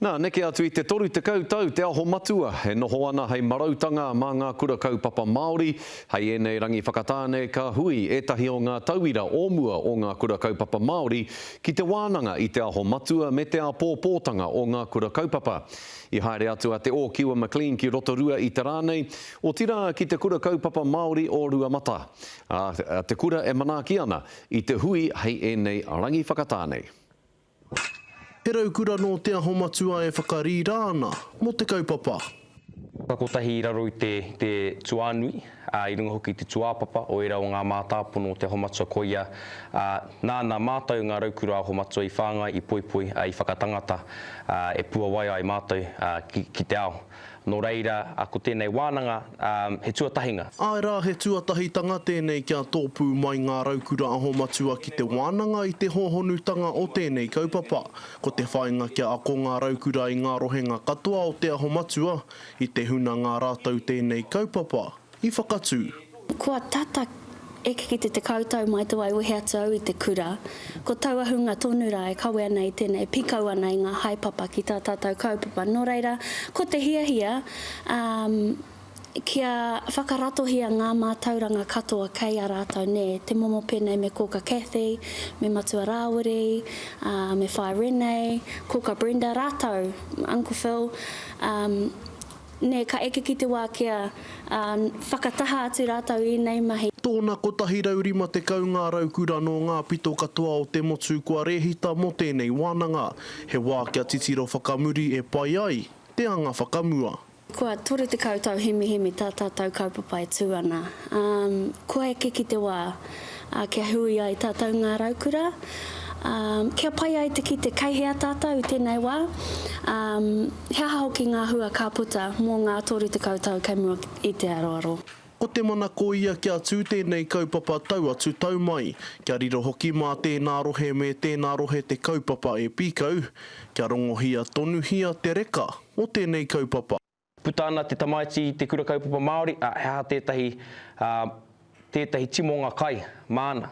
Nā, neke atu i te 30 tau Te Aho Matua e noho ana hei marautanga mā ngā kura kaupapa Māori. Hei ēnei rangi whakatāne ka hui ētahi o ngā tauira o mua o ngā kura kaupapa Māori ki te wānanga i Te Aho Matua me te āpōpōtanga o ngā kura kaupapa. I haere atu a Te Ōkiwa McLean ki Rotorua i te rā nei, otirā ki te Kura Kaupapa Māori o Ruamata, ā, te kura e manaaki ana i te hui hei ēnei rangi whakatāne. He raukura nō Te Aho Matua e whakarīrā ana mō te kaupapa. Ka kotahi i raro i te te tuānui, ā, i runga hoki i te tūāpapa o ērā o ngā mātāpono o Te Aho Matua koia, ā, nāna mātou ngā raukura Aho Matua i whāngai, i poipoi, ā, i whakatangata, ā, e puawai ai mātou, ā, ki, ki te ao. Nō reira, ko tēnei wānanga, he tuatahinga. Āe rā, he tuatahitanga tēnei kia tōpū mai ngā raukura aho matua ki te wānanga i te hōhonutanga o tēnei kaupapa. Ko te whāinga kia ako ngā raukura i ngā rohenga katoa o Te Aho Matua, i te hunanga rātou tēnei kaupapa i whakatū. Kua tata eke ki te 10 tau mai te wā i wehe atu au i te kura, ko taua hunga tonu rā e kawe ana i tēnei, e pīkau ana i ngā haepapa ki tā tātou kaupapa. Nō reira, ko te hiahia, um, kia whakaratohia ngā mātauranga katoa kei a rātou, nē, te momo pēnei me Kōka Cathy, me Matua Rāwiri, ā, me Whaea Renee, Kōka Brenda, rātou, Uncle Phil, um, Nē, ka eke ki te wā kia whakataha atu rātou i ēnei mahi. Tōna 150 ngā raukura nō ngā pito katoa o te motu kua rēhita mō tēnei wānanga. He wā kia titiro whakamuri e pai ai te anga whakamua. Kua 30 tau hemihemi tā tātou kaupapa e tū ana. Kua eke ki te wā kia hui ai tātou ngā raukura, kia pai ai te kite kei hea tātou i tēnei wā. He aha hoki ngā hua ka puta mō ngā 30 tau kei mua i te aroaro? Ko te manako ia kia tū tēnei kaupapa tau atu tau mai, kia riro hoki mā tēnā rohe me tēnā rohe te kaupapa e pīkau, kia rongohia tonuhia te reka o tēnei kaupapa. Puta ana te tamaiti i te kura kaupapa Māori, ā, he aha tētahi, ā, tētahi timonga kai māna,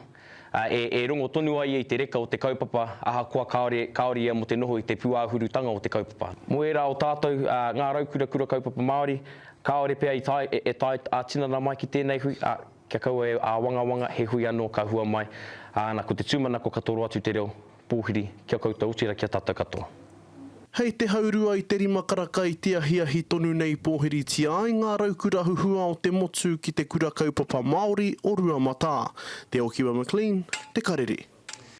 ā, e, e rongo tonu ai ia i te reka o te kaupapa, ahakoa kāore, kāore ia mō te noho i te pūāhurutanga o te kaupapa. Mō ērā o tātou, ā, ngā raukura kura kaupapa Māori, kāore pea i tae, e, e tae ā-tinana mai ki tēnei hui, ā, kia kaua e āwangawanga, he hui anō ka hua mai, ā, na, ko te tūmanako ka toro atu te reo pōhiri ki a koutou, otirā ki a tātou katoa. Hei te haurua i te rima karaka i te ahiahi tonu nei pōhiritia ai ngā raukura huhua o te motu ki te Kura Kaupapa Māori o Ruamatā. Te Okiwa McLean, Te Karere.